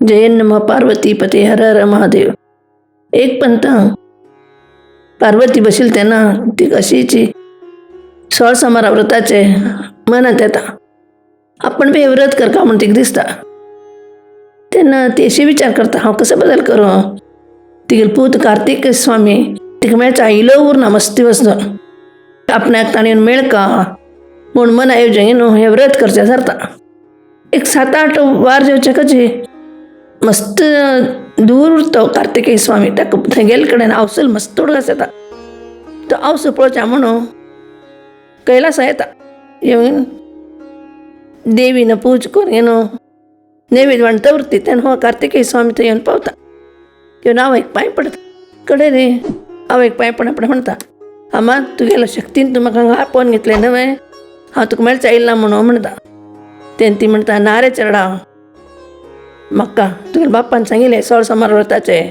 जय नमः पार्वती पते, हर हर महादेव. एक पंत पार्वती बशील तेन्ना ती कशीची सोळ सोमारा व्रताचे मनांत येता, आपण बी हे व्रत करका म्हूण तिका दिसता. तेन्ना ती अशी विचार करता, हांव कसो बदल करूं? तिगेलो पूत कार्तीक स्वामी तिका मेळचा आयलो उरना मस्ती वचून आपणाक ताणें मेळका म्हूण मना येवजें न्हू हें व्रत करचें थारता. एक 7-8 वार जेवचे कशी मस्त दूर उरतो कार्तिकेय स्वामी, ताका थंय गेल्ले कडेन आवसल मस्त उडगास येता. तो आवसो पळोवच्या म्हणून कैलासा येता, येवन देवीन पूज करून न्हू नैवेद्य वांटता उरती. तेन्ना हो कार्तिकेय स्वामी थंय येवन पावता, येवन आवयक पांय पडटा. कडे रे आवयक पांय पड पड म्हणटा, आमा तुगेलो शक्तीन तूं म्हाका हांगा आपोवन घेतलें न्हय, हांव तुका मेळचा येयला म्हणून म्हणटा. तेन्ना ती म्हणटा, ना रे चेडा, म्हाका तुगेल्या बाप्पान सांगिल्लें सोळ सोमार व्रताचें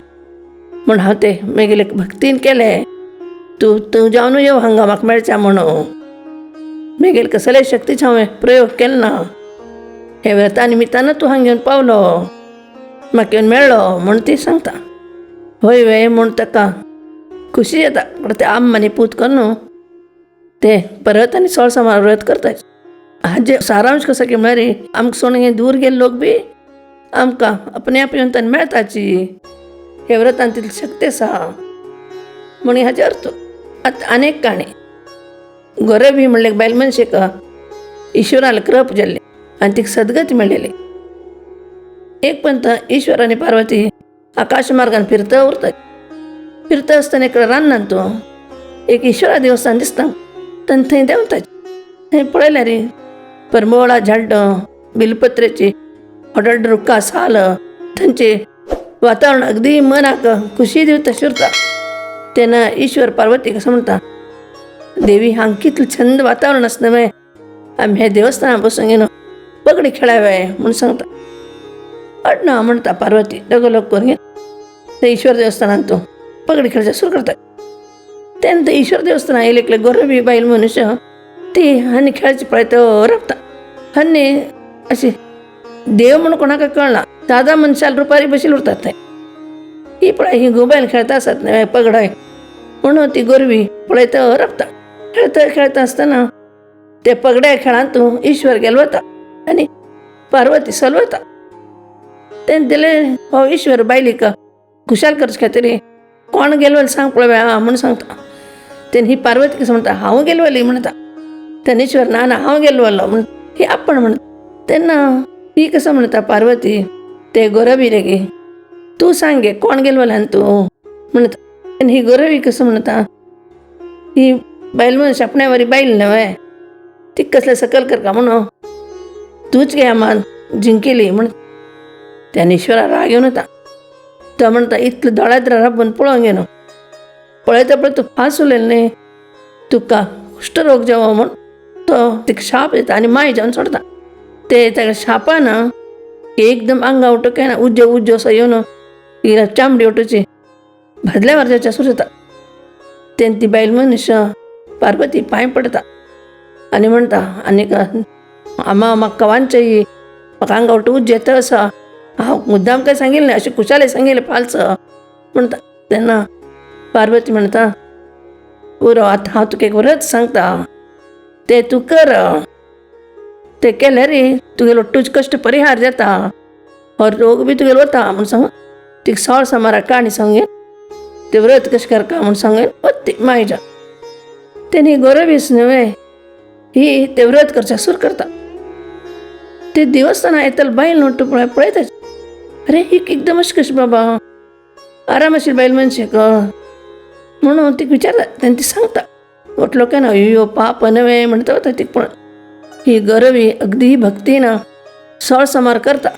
म्हूण हांव तें मागीर भक्तीन केलें, तूं तूं जावन यो हांगा म्हाका मेळचा म्हणून. मागीर कसले शक्तीचो हांवें प्रयोग केलो ना, हे व्रता निमित्तान तूं हांगा येवन पावलो, म्हाका येवन मेळ्ळो म्हूण ती सांगता. हय वे म्हूण ताका खुशी येता. ते आम आनी पूत करून ते परत आनी सोळ सोमार व्रत करतात. हाजे सारांश कसो की म्हळ्यार आमकां सोडून दूर गेल्ले लोक बी आमकां अपने आप येवन तांकां मेळटाची, हे व्रतान तितली शक्ती आसा म्हूण हाजे अर्थ. आतां आनी एक काणी, गोरबी म्हणल्यार बायल मनशेक ईश्वराला कृप जाल्ली आनी तिका सद्गती मेळ्ळेली. एक पंत ईश्वर आनी पार्वती आकाश मार्गान फिरता उरतात. फिरता आसतना एक रानान तो एक ईश्वरा देवस्थान दिसता, तेन्ना थंय देंवता. थंय पळयल्यार परमोळा झाड, बिलपत्रेची व्हड रुखा साल, थंयचे वातावरण अगदी मनाक खुशी दिवता शिरता. तेन्ना ईश्वर पार्वती कसं म्हणटा, देवी हांगा कितलें छंद वातावरण आसता न्हय, आमी हे देवस्थाना बसून घेवन पगडी खेळावे म्हूण सांगता. अड ना म्हणटा पार्वती, दोगो लोक करून ते ईश्वर देवस्थानान तो पगडी खेळचे सुरू करतात. तेन्ना ते ईश्वर देवस्थान आयले एकले गोरबी बायल मनुष्य ती आनी खेळची पळयत रावता. आनी अशी देव म्हणून कोणाक कळना, सादा मनशाल रुपारी बशील उरतात थंय. ही पळय ही गोबायल खेळता आसत न्हय पगडाय म्हणून ती गोरवी पळयत रावता. खेळता खेळता आसतना ते पगड्या खेळांत ईश्वर गेलो वता आनी पार्वती सलवता. तेन्ना दिले हो ईश्वर बायलीक खुशाल करचे खातीर कोण गेलो सांग पळोवया म्हूण सांगता. तेन्ना ही पार्वती कसं म्हणटा, हांव गेलोली म्हणटा. तेन्ना ईश्वर ना ना हांव गेलोलो म्हण ही आपण म्हणटा. तेन्ना ही कसं म्हणटा पार्वती, ते गोरवी रे गे तूं सांग गे कोण गेलोले आनी तूं म्हणटा. तेन्ना ही गोरवी कसं म्हणटा, ही बायल मनीस आपण्या वरी बायल न्हय, ती कसलें सकल करका म्हणून तूंच गे आमान जिंकेली म्हण. तेन्ना ईश्वरा राग येवन वता. तो म्हणटा, इतलें दोळ्यांत राबून पळोवंक घेवन पळयता पळय तूं फास उलयलें न्ही, तुका कुश्ठरोग जावो म्हूण तो तिका शाप दिता आनी माय जावन सोडता. ते ताका शापान एकदम आंगा उठूंक येना, उज्जो उज्जो असो येवन तिका चामडी उठोवची भाजल्या वारजाच्या सुरू जाता. तेन्ना ती बायल मनीस पार्वती पांय पडटा आनी म्हणटा, आनीक आमा म्हाका कवांचेय म्हाका आंगा उठू उज्ज येता आसा, हांव मुद्दाम काय सांगिल्लें अशें खुशाले सांगिल्लें फाल्स म्हणटा. तेन्ना पार्वती म्हणटा, पुरो आतां हांव तुका एक व्रत सांगता, तें तूं कर, तें केल्यार तुगेलो तुज कश्ट परिहार जाता, हो रोग बी तुगेलो वता म्हूण सांग. तिका सोळ सोमारा काणी सांगून तें व्रत कशें करका म्हूण सांगून वत्ती मायजा. तेन्ना ही गोरवीस न्हय ही तें व्रत करचें सुरू करता. ते देवस्थाना येतले बायल न्हू पळय पळयता, अरे ही एकदम अशें कशें बाबा आराम आशिल्ली बायल मनशेक म्हणून तिका विचारता. तेन्ना ती सांगता, उठलो काय ना अय्यो पाप न्हय म्हणटा वता तिका. पण ही गरवी अगदी भक्तीन सोळ सोमार करता.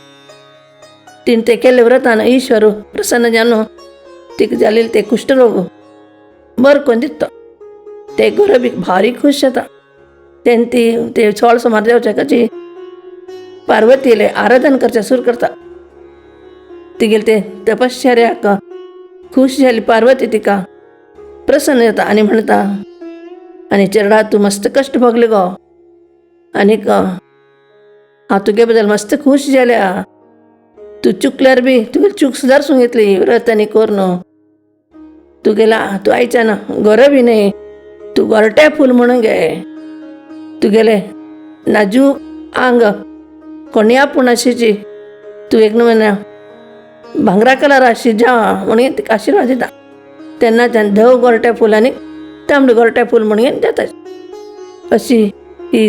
तिणें ते केल्ले व्रतान ईश्वर प्रसन्न जावन तिका जालेले ते कुश्ठरोग बरो करून दिता. ते गोरबीक भारी खूश जाता. तेन्ना ती ते सोळ सोमार जावच्या कशी पार्वतीले आराधन करचें सुरू करता. तिगेले ते तपश्चर्याक खूश जाली पार्वती तिका प्रसन्न जाता आनी म्हणटा, आनी चेरडा तूं मस्त कश्ट भोगले गो, आनीक हांव तुगे बद्दल मस्त खूश जाल्या, तूं चुकल्यार बी तुगे चूक सुदारसूंक येतली व्रत आनी कर न्हू. तुगेला तूं आयच्यान गोरवी न्हय, तूं गोरटे फूल म्हणून घे. तुगेले नाजूक आंग कोणी आपूण आशिची, तूं एक नव्या भांगरा कलर आशी जा म्हणून तिका आशिर्वाद दिता. तेन्नाच्यान धव गोरटे फूल आनी तांबडे गोरटे फूल म्हणून जाता. अशी ही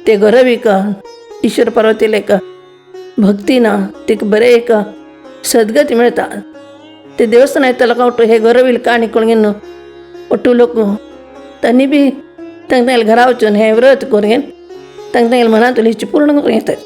ते गोरवीक ईश्वर पार्वतीले एक भक्ती ना तिका बरें एक सद्गती मेळटा. ते देवस्थान येता लोकां ಒಟ್ಟು हे गोरवील काणी कोण ಒಟ್ಟು लोक तांणी बी तांकां तांगेल्या घरा वचून हें व्रत करून तांकां तांगेल्या मनांतली इच्छा पूर्ण करून येतात.